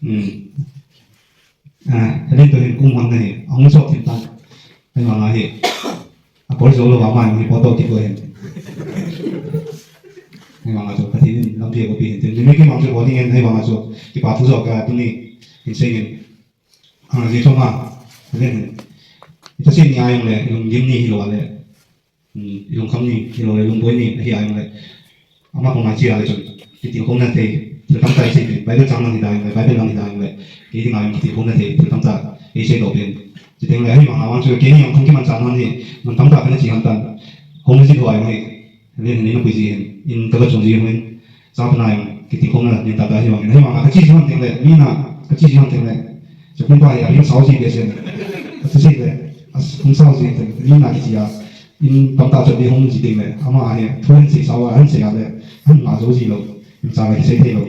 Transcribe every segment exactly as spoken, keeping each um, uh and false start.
Hmm. Ah, Helen toh hin kum hon nahi, ahung sot hin tan. Ahivanga hi. Apoi jou lou vang ma hi photo kit lou hin. Ahivanga chu Pathen in lampi agopi hin tin. Nimik kimang chu bol ding in ahivanga chu kipa thu jo ka tuni hin sei in. Ah, ji choma. Helen hin. Ita sei ni a jong le, lunggim ni hilou le. Hmm, ilungkham ni, hilou le lungboi ni, ahi a jong le. Ama koma chia le chun. Kitilkhouna thei, thil tamtah isei, Bible chang lang hita jong le, Bible lang hita jong le. Kei dinga jong kitilkhouna thei, thil tamtah, eisei doh pen. Chuteng le, ahivanga vang chu, keini jong khang kimanchah nan hi, mun tamtah kana chi han tan. Home visit ho a jong hi, len hin eina pui ji hin, in kaga chung ji hin. Chapa na jong, kitilkhouna nen tah tah hi vang. Ahivanga, kachi ji hon teng le, mi na, kachi ji hon teng le. Chaplain pa hi, ahung sao ji behseh. Kachi ji le, ahung sao ji teng, mi na kichi a. In tamtah chu di hung ji teng le, ama hi, thu hin sei sao a, hin sei a le, hin ngah jou ji lou. In cha le, sei thei lou.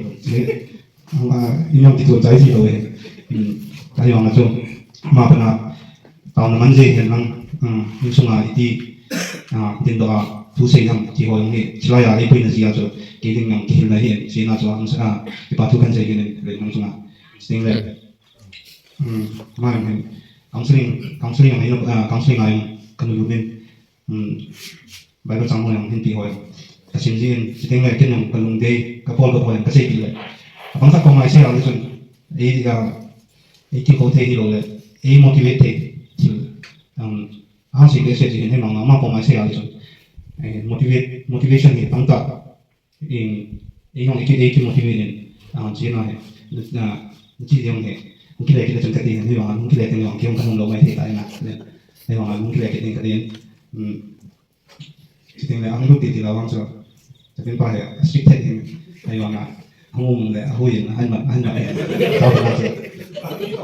Ama, in jong kichun chai ji lou e. Hmm, ahivanga chu, ama pana, Taona man jeh hen lang, ah, insunga iti, ah, dindoh a, thu sei ham, ti ho jong hi, chulai a, eipuina jeh a chu, kei ding jong kihilna hi, seina chu, ah, kipa thu kan sei hin, le nang chunga. Sting le, um, ma jong hin, counseling, counseling jong, ah, counseling a jong, kan lut in, um, Bible chang ho jong hin ti ho jong. Ka sim jin, siteng le ken jong ka lungdei, ka bol ka bol jong ka sei ti le. Abang khat koma i sei a le chun, ei, ah, ei tilkhou thei hilou le, ei motivate thei thil, um, ahung sei behseh jin, hei mama koma i sei a le chun. Eh, motivate, motivation hi tamtah, in, ei jong ei ki, ei ki motivate in, ah, chena hi, ah, chi jong hi, hung kile kit le chun ka ti hin, hei mama hung kile kit le jong, kei jong ka nom lou mai thei ta ina, hei mama hung kile kit in ka ti in, um, Siteng le, ahung lut titi la vang chu. Chaplain pa hi, a strict thei hin. Ahivanga, ahung um le, ahui in, ahin mat, ahin mat. Tao na chu.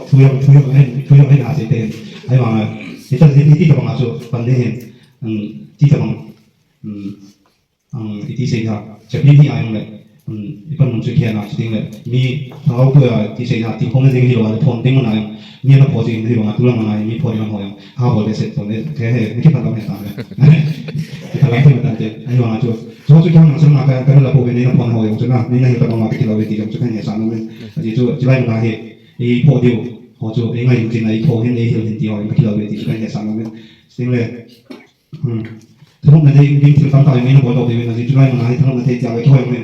Thu jong, thu jong, ahin, thu jong, ahin a siteng. Ahivanga, iti, iti, iti tabang a chu, pan ding hin. Um, iti tabang, um, um, iti sei ha. Chaplain hi a jong le. Um, ipan mun chu kihena, chuteng le, mi, thangau pu a, ti sei na, ti phong na ding hilou a, le phong ding mun a jong, mi ana pho ding hilou a, tulang mun a jong, mi pho ding ho jong, ha bol behseh phong le, kei he, mi kiphalam he tan le. Kiphalam he tan te, ahivanga chu. Chu chu kihona, chu na ka, ka la pho be ni na phong ho jong, chu na, ni na hi pa ma ka kilou ve ti jong, chu ka hesa nom in. Aji chu, chulai mun a hi, i pho diu, ho chu, i ngai lu chin a, i pho hin, i hil hin ti ho jong, ka kilou ve ti, chu ka hesa nom in. Chuteng le, Hmm. Thanopna ding, ding thil tamtah jong eina bol doh diu in, ajeh chu lai mun a hi thanopna thei tia le keiho jong le.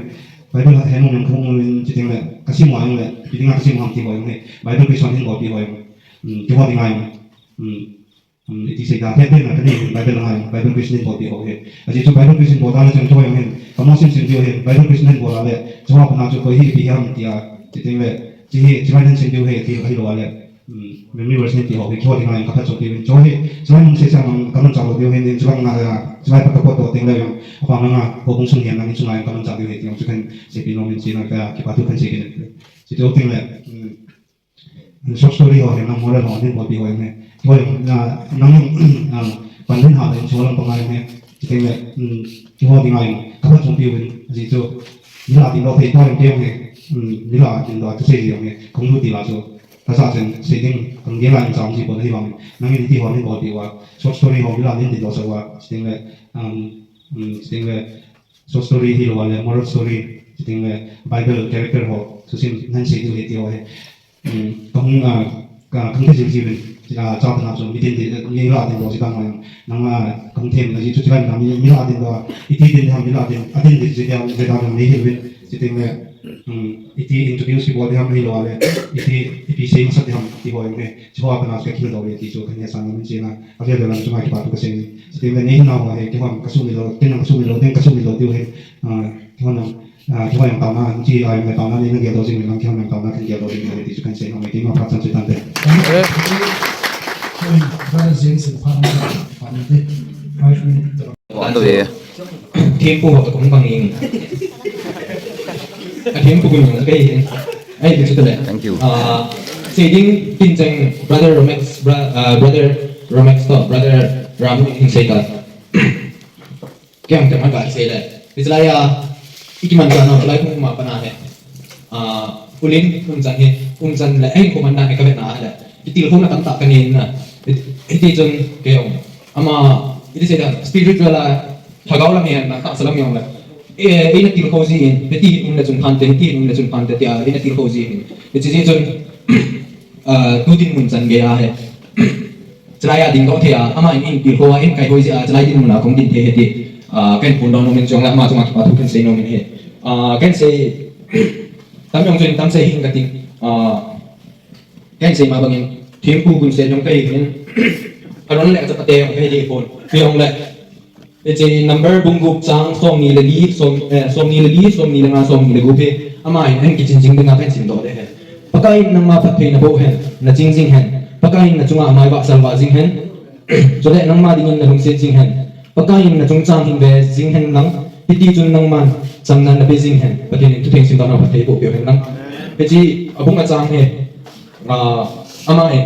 Bible ha, he nom jong ka nom in, chuteng le, ka sim ho jong le, ipi dinga ka sim ham ti ho jong le. Bible quiz hon hin bolpi ho jong. Hmm, keiho dinga jong. Hmm. Hmm, iti sei ta, he, he na ka nei, Bible langa jong, Bible quiz hin bolpi ho hi. Ajeh chu Bible quiz hin bol ta le chun keiho jong hin. Ka mo sim sim diu hin, Bible quiz hin bol a le. Chu ho pana chu koi hi ipi ham tia, chuteng le. Chi hi, chulai hin sim diu hi, ti ka hilou a le. Hmm, memory verse ni ti ho, keiho dinga jong ka phatchompi uvin. Chu hi, chulai mun sese a mang ka manchah lou diu hin, chulai nga, chulai pa ka pot doh teng le jong, apang langa, houbung sung hihen lang in chunga jong ka manchah diu hi, ti jong chu kahin seipi nom in, chuna ka kipa thu kahin sei kit in. Chuti teng le, hmm, short story ho hin, nang moral ho hin, bolpi ho hin. Ho jong, na, nang jong, ah, pan hin ha le, chu lang panga jong hin. Chuteng le, hmm, keiho dinga jong, ka phatchompi uvin, ajeh chu, mi la ding doh thei ta jong kei jong hi, hmm, mi la ding doh a, ka sei jong hi, kong lut ti la chu. Ka sa chen, sei ding, kan gel a in chang ji pon ahi vang. Nangin iti ho hin bolpi uva. Short story ho bila nin ti doh sa uva. Chuteng le, um, um, chuteng le, short story hilou a le, moral story, chuteng le, Bible character ho, thusim nan sei diu hi ti ho hi. Um, kong, ah, ka, kong thei jing jing in, ah, chapa na chu, mi tin ti, mi la tin doh si ta mai. Nang, ah, kong thei na ji chu chulai na, mi, mi la tin doh, iti tin ham mi la tin, a tin ti ji dia, ji da mi hi win, chuteng le, um, iti introduce ki bol di ham hilou a le, iti, ipi sei masat di ham ti ho jong hi, chu ho a pana chu ka kihil doh ve ti chu ka hetsah nom in chena, a vel vel a chunga kipa thu ka sei in. Chuteng le nei hinna ho hi, keihon ka sumil lou, ken jong ka sumil lou, ken ka sumil lou diu hi, ah, keihon jong, ah, keihon jong taona, chi a jong le taona nei na gel doh jing in lang, keihon jong taona kan gel doh jing in ti chu kan sei nom e, keima phat chan chu tante. Brother James in phat, phat ni te. Five minutes. Ando ye. Thempu ho toh kahung pang in. A thempu gun jong kahi. Ai, ti chu tale. Thank you. Ah, sei ding tin chang brother Romex, bra-, ah, brother Romex toh, brother Ram hin sei ta. Kei jong kei man kasei le. Hiche lai a, i kimanchah nau, lai khun ma pana hi. Ah, Ulin, Umchan hi, Umchan le, ahin koman dan hi ka vet na le. Kitilkhouna tamtah ka nei na. Hiti, hiti chun kei jong. Ama, iti sei dan, spiritual a, lhagao lam hi, na tahsa lam hi jong le. eh, eina tilkhou jin, hiti hin umna chun phante, hiti hin umna chun phante tia eina tilkhou jin. Hiche jeh chun, ah, tu dinmun chan gei ahi. Chulai a dingdoh thei a, ama in eina tilkhou a, eina kaihoi jeh a, chulai dinmun a kahung ding thei ahi ti, ah, kahin phondoh nom in, chulai ama chunga kipa thu kahin sei nom in ahi. Ah, kahin sei, tam jong chun tam sei hing kati, ah, kahin sei ma bangin, thempu gunsen jong kahi in, aron le achapate jong kahi deh pon. Hijongle, hiche number bung gup chang somni le li, som, eh, somni le li, somni le nga, somni le gup hi, ama hin ahin kichen jing dinga kahin simdoh le hen. Pakai in nangma phattheina boh hen, naching jing hen. Pakai in nachunga amai vahsal vah jing hen. Chule nangma dingin nalungset jing hen. Pakai in nachungchang hin ve jing hen lang. Hiti chun nangman chamna nape jing hen. Pathen in thutheng simdohna phatthei boh peh hen lang. Hiche abung achang hi, ah, ama in,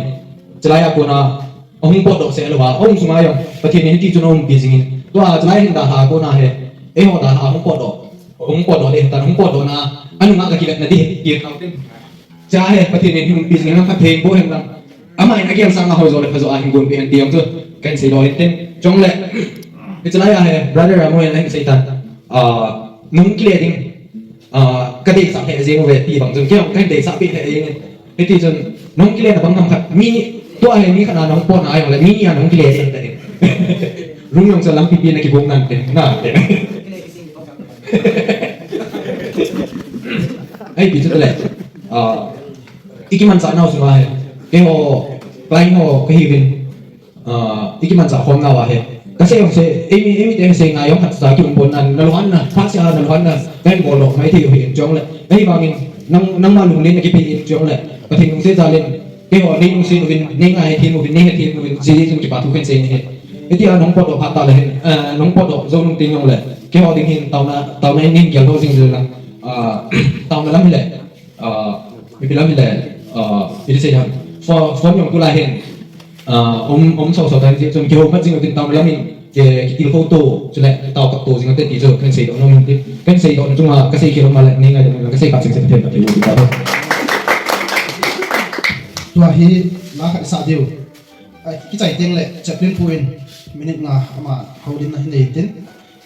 chulai a kona, ahung potdoh seh lou a, ahung sunga jong, Pathen in hiti chun aumpi jingin. Tua chulai hin dalha a kona hi, eiho dalha a hung potdoh, hung potdoh le tan, hung potdoh na, anunga kakivetna ding, ti kau tin. Cha hi, Pathen in hin umpi jingin, phatthei boh hen lang. Ama in agel sanga hoi jo le pha jo a hin gonpeh hen ti jong chu, kahin seidoh hin tin. Chule, hiche lai a hi, brother Amo in ahin sei tan. Ah, nahung kile ding. Ah, kadeisah lheh jeng uve ti bang chun, kei jong kahin deisah peh lheh jeng in. Hiti chun, nahung kile na bang ham khat, mi, tua hi mi khat na nahung potna a jongle, mi ni a nahung kile ding tah in. Room jong chu lampi pi na kibong nante, nante. Ahi pi chu tale. Ah, i kimanchah nau sunga hi. Keiho, client ho kahiuvin. Ah, i kimanchah khom nau ahi. Kasei jong sei, eimi, eimi te sei ngai jong khat sa kium pon nan, nalunghan na, phat sia nalunghan na, kahin bol lou mai thei u ahi in chule. Ahivangin, nang, nangma lunglen na kipe in chule. Pathen lungset jal in, keiho nei lungset uvin, nei ngai hethem uvin, nei hethem uvin, jiji jong kipa thu kahin sei in ahi. Hitia nahung potdoh phat tah le hin, eh, nahung potdoh jou nung tin jongle. Keiho ding hin taona, taona in nei gel lou jing jing lang. Ah, taona lam hile. Ah, mipi lam hile, ah, iti sei ham. Phone, phone jong tulai hin, ah, um, um, so, so, tan jeh chun, kihou phat jing utin taona lam hin, ki, kitilkhou to, chule, tao kap to jing ute ti chu, kahin seidoh nom in tin. Kahin seidoh na chunga, kasei khel um le, nei ngaidam un lang, kasei khat seng seng them khat thei u ti ta. Tua hi, la khat sa diu. Ai, kichai teng le, chaplain pu in, minute nga, ama, houlimna hin nei tin.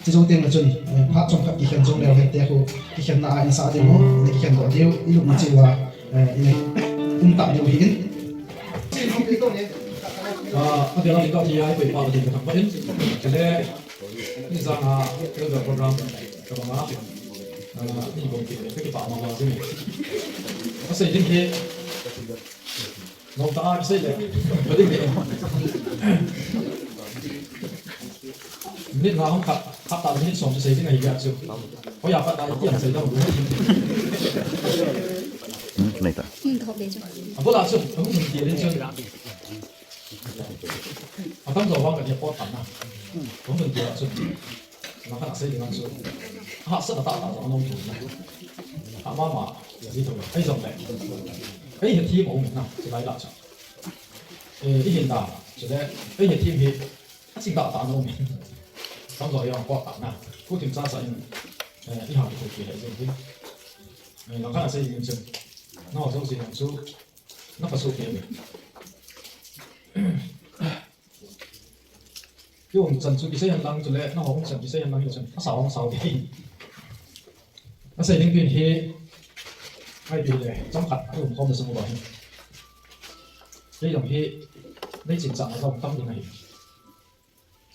Chujou teng le chun, eh, phat chomkhat kikhen jou leu hen te khu, kikhenna a insah ding u, na kikhen doh diu, i lupna cheh uva, eh, i um tah diu ahi in. Ah, a vel a dingdoh thei a, i koipa Pathen kathangvah in. Chule, tuni jang a, program, program ka bang a, ah, i bol kit le, ka kipah mama jing e. Asei ding hi, Nong ta a kisei le. Minute nga hung khat, khat ta minute som kisei ding ahi a chu. Hoiya pat ta iti ang sei dam. Hmm, nei ta. Hmm, ka hop le chu. Abul a chu, ahung hun ti le chu. Atam jo vang ka dia pot tan na. Ahung hun ti a chu. Nang khat a sei ding ang chu. Ahahsat a tah tah jong ana um thei na. Amama, ji thou, ei jong le. Ei hethem a um na, chulai lah chu. Eh, i hin da, chule, ei hethem hi, aching tah tah ana um. Tam jo jong pot tah na. Khuthim cha cha in, eh, i ha kithopi le jong hi. Eh, nang khat a sei ding chun. Nang ho jong sei ding chu. Na pha soh kei. Kei um chan chu kisei hen lang chule, nangho um chan kisei hen lang chun, asao hung sao kei. Asei ding pen hi, ipi le, chomkhat, aum khom na sung uva hin. Kei jong hi, nei chingchang a jong tam ding ahi.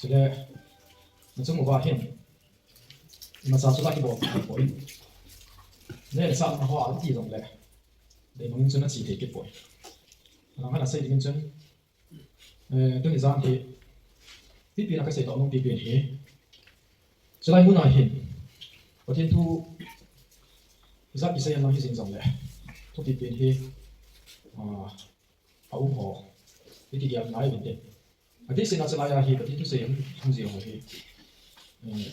Chule, na chung uva hin, imacha chu la kibol, kibol in. Nei le sa na ho a ti jong le, dei bang in chun achi thei kit poi. Nang khat a sei ding chun, Eh, tuni jan hi, pipi na kasei doh nom pipi hi. Chulai mun a hin, Pathen thu, ijat kisei anlang hi jing jong le, thupi pen hi, ah, aum ho, iti diam ngai uvin te. Ati sina chulai a hi, Pathen thu sei hung, hung jing ho hi. Eh,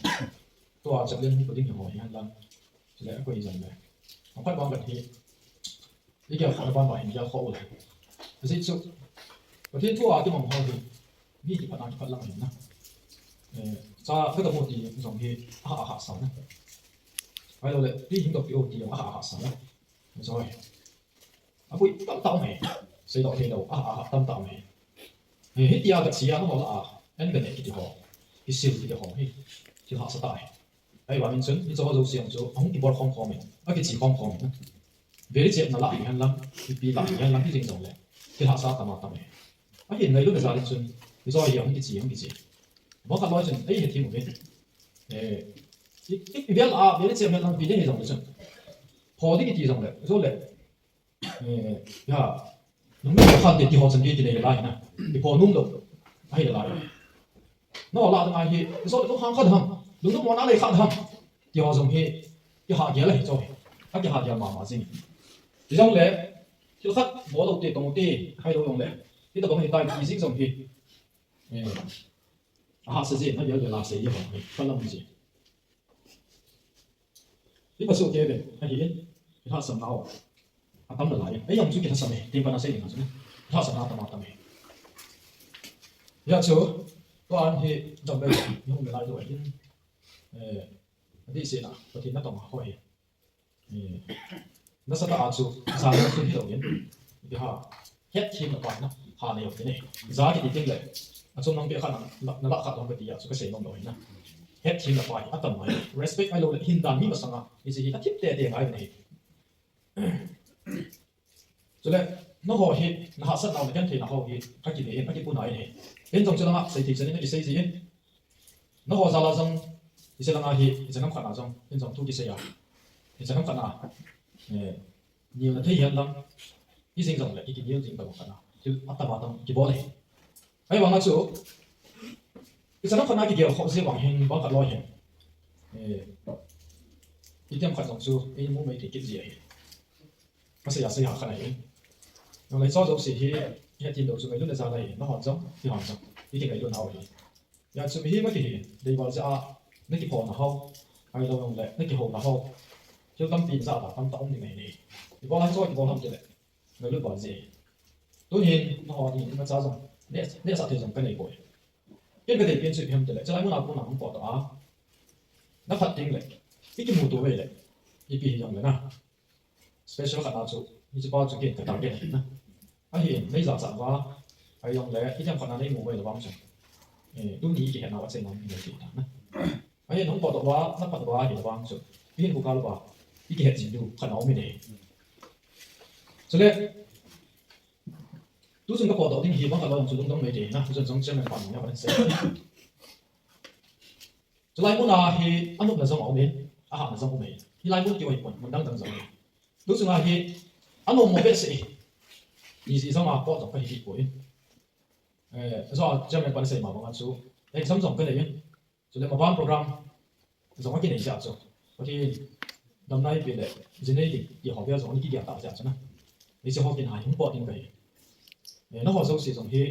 tua chaplain hung pa ding hi ho hi hen lang. Chule akoi jong le. Aphat bang kan hi, I gel khah na ban ba hin gel khoh u le. Ajeh chu, Pathen thu a kimang ho hi, mi kipatna kipatlang ahin na. Eh, cha ka dam u ti jong hi, aha, aha sa na. Ahilou le, tui hing doh peh u ti jong, aha, aha sa na. Joi. Aboi tamtah um e. Seidoh theilou, aha, aha, tamtah um e. Eh, hitia ka chia na ho lah a, en ka ne kiti ho. Kisil kiti ho hi. Thil hahsa tah ahi. Ahivangin chun, hicheho jouse jong chu, ahung kibol khom khom in, akiche khom khom in. Vele chep na lah hihen lang, ipi lah hihen lang, hijing jongle. Thil hahsa tam a tam e. Ahin ngailut na jal in chun, hicheho hi ahung kiche, ahung kiche. Bangkhat loi chun, eihethem uvin. Eh, i, i, i vel a, vele chep hihen lang, ipi ding hijongle chun. Pho ding iti jongle, jongle. Eh, ya. Nung nung khat te ti ho chan ti ti nei lai na. Ti pho nung lo. Ahi lai. No la dang ahi. So lo hang khat ham. Nung nung mo na lei khat ham. Ti ho jong hi. Ti ha gel ahi cho. A ti ha gel mama jing. Ti jong le. Thil khat bol lo te tong te. Hai lo jong le. Ti tabang hi tai ti jing jong hi. Eh. Aha se jing na gel gel la se ye ho. Ka lam ji. Ipa soh kei ve, ahi in, ilhahsam nau. Atam nalai. Ei jong chu kilhahsam e, tin pana sei ding chu. Ilhahsam na tam a tam e. Hijeh chun, tua hi, dam ve, ihung ve lai ding ahin. Eh, adih seh na, Pathen natong a ho hi. Eh, nasatah a chu, sa na chu hilou in. Ipi ha. Hetthem na pa na, ha nei jong kine. Ja kiti teng le, achom nang peh khat na, na, na lah khat jong kati a chu kasei nom lou hi na. Hetthem na pa hi atam ngai. Respect ahilou le, hindan mi masanga, hiche hi athip tete ngai nahi. Chule, nangho hi, na hahsat nau na genthei nau hi, kakile in, kakipuna in ahi. Ken jong chu langa, sei thei chan in, nakisei ji in. Nangho jal a jong, hiche langa hi, hiche nam khat na jong, hin jong thu kisei a. Hiche nam khat na, eh, neo na thei hihen lang, hijing jong le, ki, kineo jing tobang khat na. Thil atam atam kibol e. Ahivang a chu, hiche nam khat na kigel khoh ji vang hin, bang khat loi hin. Eh, itiham khat jong chu, ei mu mei thei kit ji ahi. Masei a sei ha khat ahi. Nang lei cho jouse hi, hetthem lou chu ngailut na jal ahi, nahon jong, keihon jong, i kingailut nau ahi. Hijeh chun mihem a kihi, deival jeh a, na kiphona ho, ahilou jong le, na kihouna ho. Thil tampi jat a tamtah um ding ahi. Ibol a cho, ibol ham tile, ngailut val ji. Tuhin, nahon hi, imacha jong, ne, nehsah thei jong kanei poi. Ken kadei pen chu ipi ham tile, chalai mun a kona hung potdoh a. Na phat teng le, i kimuto uve le, ipi hijong le na. Special khat na chu, hiche pa chu ken ka target ahi na. Ahin, nei jachat uva, ahijong le, itiham khat na nei mu uva ahilou vang chu. Eh, tuni i kihet nau a chei nom nei ti ta na. Ahin, hung potdoh uva, na phat uva ahilou vang chu. I hin kukal uva, i kihet jing diu khat na um in ahi. Chule, tuchung ka potdoh ding hi bang khat loi chu lungdong nei ti na, chun jong chairman pa ni na ka sei. Chulai mun a hi anopna jong aum in, ahahna jong aum in. Hilai mun kiti hi mun, mun dang dang jong aum in. Tuchung a hi anom mo behseh e. Iji jong a pot jong kahi kit poi. Eh, jo a chairman pan sei ma bang a chu exam jong kanei in. Chule maban program jong akinei jeh a chu. Pathen damna ipi le, jinei ding, ti ho bia jong ana kigel tah jeh a chu na. Hiche ho kin hai hung pot ding kahi. Eh, nangho jouse jong hi,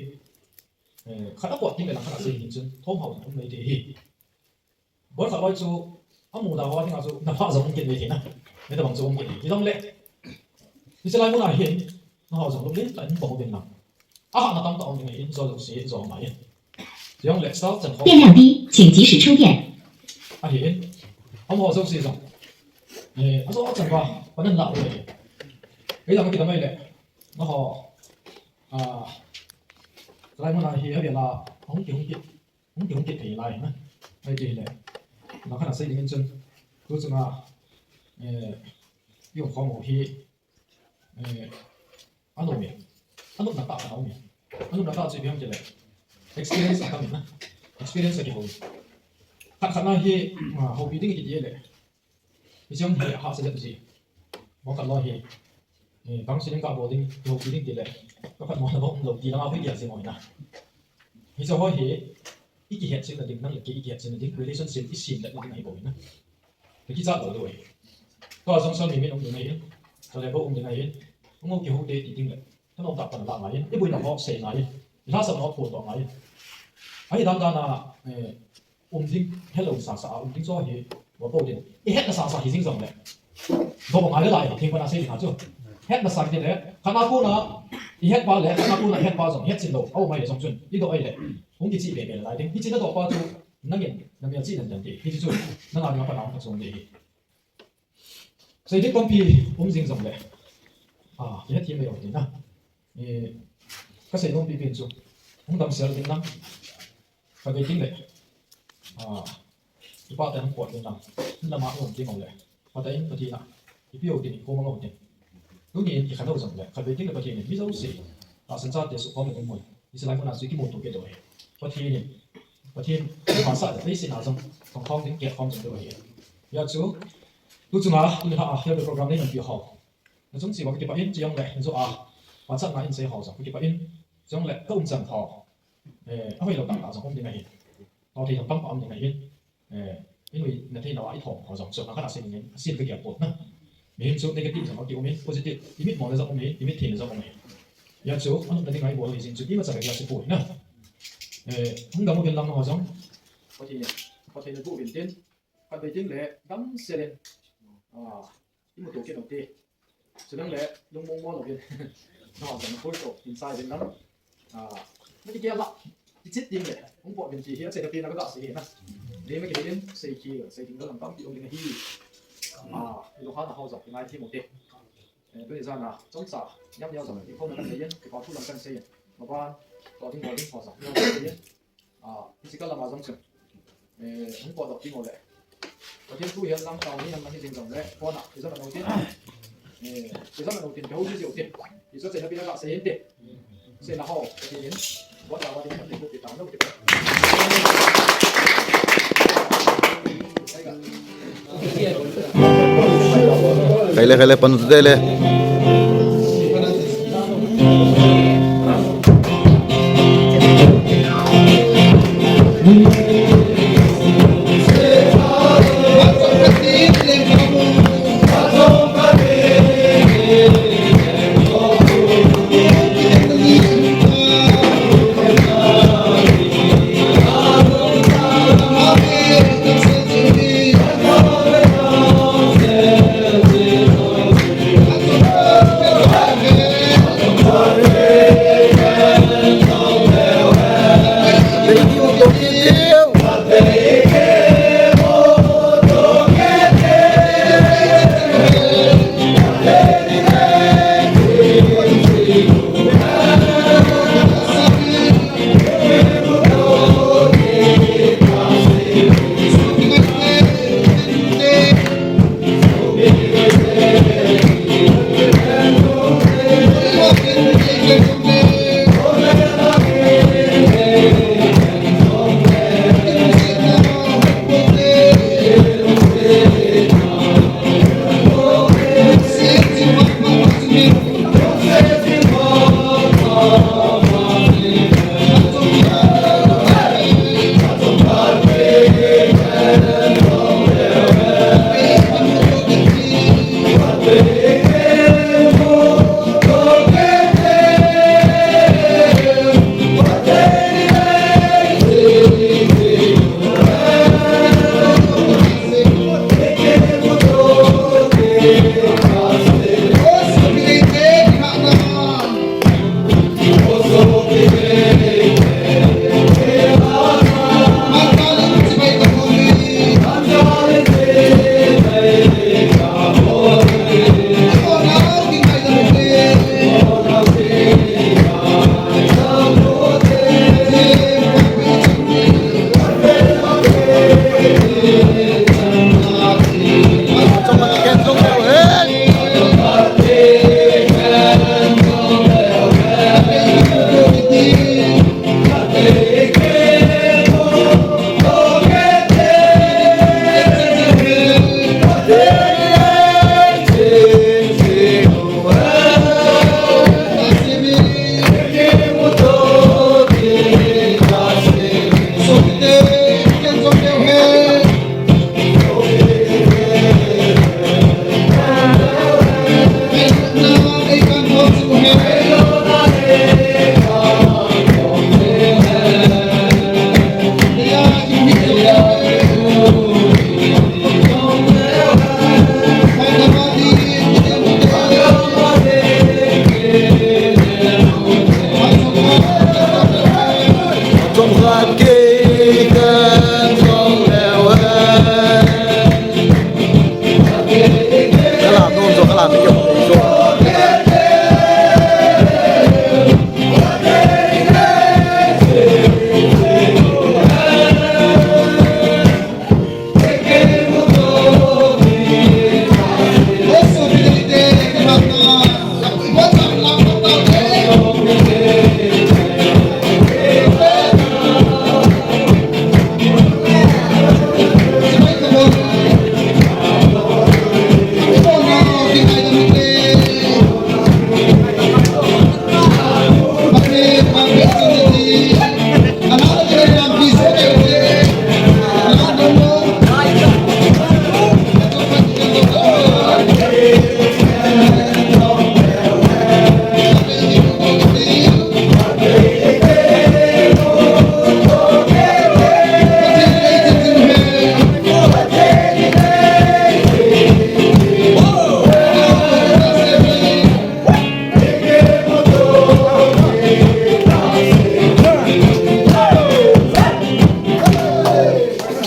eh, khat a pot ding le lang khat a sei ding chun, thom hao ding um nei ti hi. Bol khat loi chu, amu da ho a dinga chu, na pha jong um kit nei thei na. Nei tabang chu um kit nei. Hijong le, hiche lai mun a hin, nangho jong lunglen tah in pang uvin lang. Ahahna tamtah um ding ahin, jo jouse, jo ma in. Hijong le, sal chan ho. 电量低，请及时充电。 Ahin, amaho jouse jong. Eh, ajo achan uva, pan ahin lah u ahi. Kei jong kidam ahile, nangho, ah, lai mun a hi, avel a, hung ki, hung ki. Hung ki, hung kit thei lai na. Ahi ti hile. Lang khat a sei ding in chun. Tuchung a, eh, i um khom u hi, eh, anom e. Anopna tah khat aum e. Anopna tah chu ipi ham tile. Experience atam in na. Experience akihou. Khat khat na hi, ah, houpi ding kiti le. Hiche jong hi ahahsa jep ji. Bang khat loi hi, eh, counseling kabol ding, kihoupi ding tile, ka phatmo na bang umlou ti langa hung gel jing u ahi na. Hiche ho hi, i kihetchetna ding, nang le kei i kihetchetna ding, relationship i semlet na ding ahi bou ahi na. Ka kichat lou diu ahi. Tua jong sal mi min um ding ahi, sal le bou um ding ahi, hung u kihou te ti ding le. Thanom tah pan la ngai in, i boina ho sei ngai in, i lhasam ho phondoh ngai in. Ahi dan dan a, eh, um ding, helou sasa a um ding chu hi, va po ding. I hetna sasa hi jing jong le. Doh ngai le lai, thing pana sei ding a chu. Hetna sa kiti le, khat na kona, i het pa le, khat na kona i het pa jong, het chin lou, aum mai le jong chun, i doh ai le. Hung kichi be be le lai ding. Hichi na doh pa chu, nangin, na mel chi nan dan ti. Hichi chu, nang a ding a pan a hung ka chung de hi. Sei ding tampi um jing jong le. Ah, kihethem mai jong tin na. Eh, ka sei nom pipen chu. Hung damsel ding na. Ka bei ding le. Ah, Ipa te hung pot ding lam, lama um ding le. Pathen, Pathen a, ipi u tin, ikhom u tin. Tuni in ikhen u jong le, khatvei ding le Pathen in mi jouse, tahsan chate sukhom le ding mun, isilai mun a chu kimuto kit u ahi. Pathen in, Pathen, phat sa le, leiset a jong, tongkhom ding, kikhom ding u ahi. Hijeh chun, tu chunga, tuni a, hiche program nei nampi ho. Nachung cheh uva kakipah in, chujongle, najo a, pachatna in sei ho jong, kakipah in, chujongle, ka umchan ho. Eh, ahoilou tah tah jong um ding ahi. Tao thei jong tamtah um ding ahi. Eh, inui na theilou a ithom ho jong, so, nang khat a sei ding in, asin kagel pon na. Mihem chu negative jong akium in, positive, imitmo na jong um in, imitthei na jong um in. Hijeh chun, anopna ding a ibol u hi jing chu, imacha kagel se poi na. Eh, hung dam uvin lang ho jong. Pathen, Pathen na bu uvin tin. Khatvei ding le, damsel in. Ah, imuto kit u te. Chuleh le, lungmong mo louvin. Nao jong pur to, inside in lang. Ah, mati kia la. Kichit ding le, hung pot uvin ti hi, achaina pen a kaga sei hi na. Dei ma kihin, sei ki, sei ding lam tampi um ding ahi. Ah, ilunghan a ho jong, kingai thei mo te. Eh, tuni jan a, chomcha, niam niam jong, ikhom na kan nei in, kipa thu lam kan sei in. Maban, to ding, to ding, ho jong, niam sei in. Ah, physical lama jong chu. Eh, hung potdoh ding u le. Pathen thu hihen lang tao ni hihen lang hi ding jong le. Kona, ijon anou tin. Eh, ijon anou tin, kihou ji jiu tin. Ijon sei na pi na ka sei hin tin. Sei na ho, Pathen in. Kona wa ding kan ding ku pi tao na ku pi. Kaile, kaile, panu tu dele.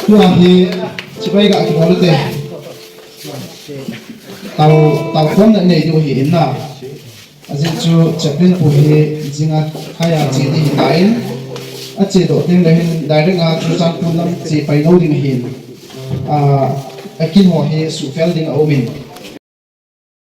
Tua hi chibai ga kibol te. Tao tao khom na nei diu hi in na. Ajeh chu chaplain pu hi jinga khaia che ding hi ta in. Ache doh teng le hin direct a Churachandpur lam che pai lou ding ahin. A, akin ho hi sufel ding a um in.